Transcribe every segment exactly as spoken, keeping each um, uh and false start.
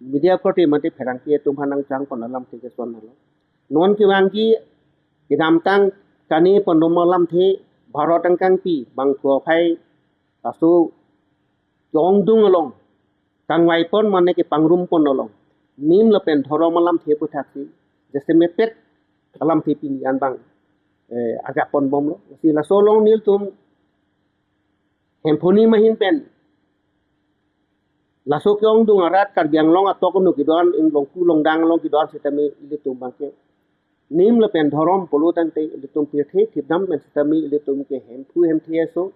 media korte mate pherangke atum aphan nangchang pon alamthe ke son nalo. Non kevangji kedamtang kane pondom alamthe Bharat angkangpi bangphu aphai laso ke-ongdung along kangvai pon mane kepangrum pon along nim lapen dhorom alamthe aputhak si jasemepet alamthe pini an abang eh, arjap pon bomlo. Si laso along nelitum Hemphu nim ahin pen laso ke-ongdung arat Karbi Anglong atok anu kedo-an, inglong ku longdang along kedo-an sitame ilitum abangke nim lapen dhorom pulo tangte ilitum pirthe thipdam pen sitame ilitum ke Hemphu Hemthe aso,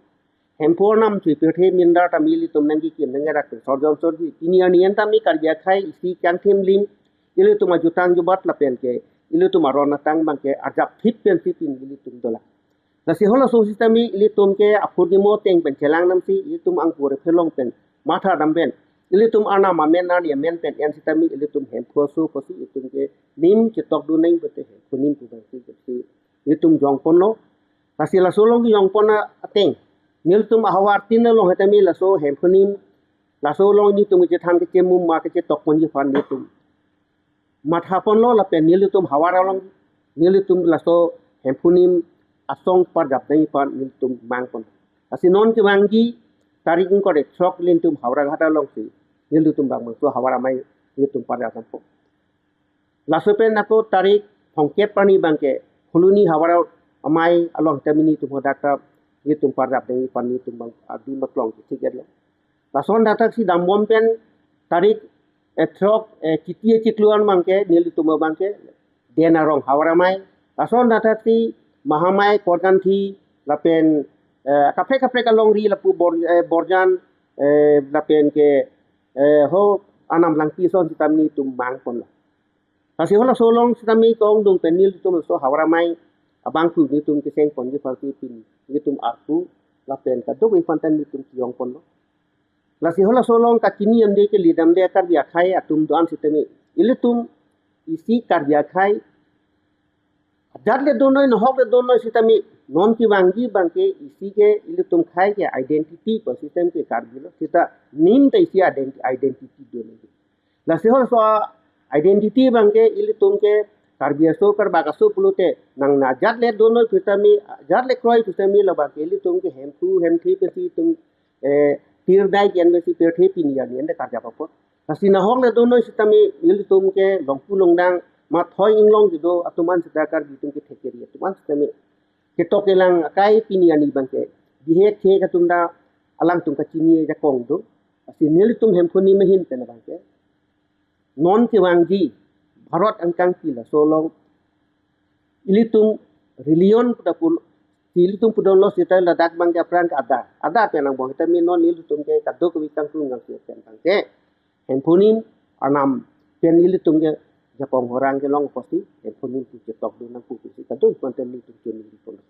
Hemphu arnam chui pirthe mindar tame ilitum nangkekim nangkerak pen sorjon sorji. Pini arni an tame Karbi akhei isi kangthim lim, ilitum ajutang jubat lapen ke ilitum aron atang abangke arjap thip pen si pini ilitum dolang. Lasi halaso sitame ilitum ke aphurkimo ateng pen chelang namsi ilitum angkur phelong pen matha dam pen ilitum arnam amen arni amen pen en sitame ilitum Hemphu aso pusi ilitum ke nim chetokdun nang pute Hemphu nim pu abangsi ilitum jong ponlo. Lasi laso along jong pon ateng nelitum ahavar tin along hetame laso Hemphu nim laso along nelitum kechethan kechemum ma kechetok ponji aphan nelitum matha ponlo lapen nelitum havar along nelitum laso Hemphu nim asong parjap nangji aphan nelitum mang pon. Lasi non kevangji tarik ingkoi ra throk nelitum Howraghat alongsi nelitum bang bangso havar amei nelitum parjap pon. Laso pen ako tarik thomkep arni abangke Phuloni havar amei along tame nelitum hadak ta nelitum parjap nangji aphan nelitum bang adim aklong kethik-etlo. Lason dak thaksi dambom pen tarik eh, throk eh, Chiti achiklo an abangke nelitum abangke Den Arong havar amei. Lason dak thaksi Mahamai, Korkanthi lapen eh, kaprek kaprek alongri lapu Bor, eh, Borjan eh, lapen ke eh, ho Anam Langpi ason sitame nelitum mang ponlo. Lasi halaso along sitame ke-ongdung pen nelitum laso havar amei abangphu nelitum keseng ponji aphan si pini nelitum arpu lapen kadokave aphan ta nelitum kejong ponlo. Lasi halaso along kachini damde kele damde Karbi akhei atum do-an sitame ilitum isi Karbi akhei ajat le donoi, nahok le donoi sitame non kevangji abangke isi ke ilitum akhei ke identity pu system ke Karbi lo. Sita nim ta isi identi-, identity donoi. Lasi halaso identity abangke ilitum ke Karbi aso, Karbak aso pulote nang ajat le donoi pusitame, ajat le kroi pusitame labangke ilitum ke Hemphu Hemthe pensi itum eh, tirdai jen pensi pirthe pini arni an ta karjap apot. Lasi nahok le donoi sitame ilitum ke longpu longdang ma thoi inglong kedo atum an sita Karbi atum kethek keri atum an sitame ketok kelang akai pini arni abangke bihek thek atum ta alangtum kachini ajakong do. Lasi nelitum Hemphu nim ahin pen abangke non kevangji Bharat angkangpi laso along ilitum religion pu ta pul-, ilitum pudunlo sita ladak abangke aphrang ke adar. Adar pen angbong sitame non ilitum ke kadokave kangtung kangsi pen abangke Hemphu nim arnam pen ilitum ke jakong horang kelong pusi Hemphu nim pu chetokdun nang pu pusi kadokave aphan ta nelitum chun neli pon.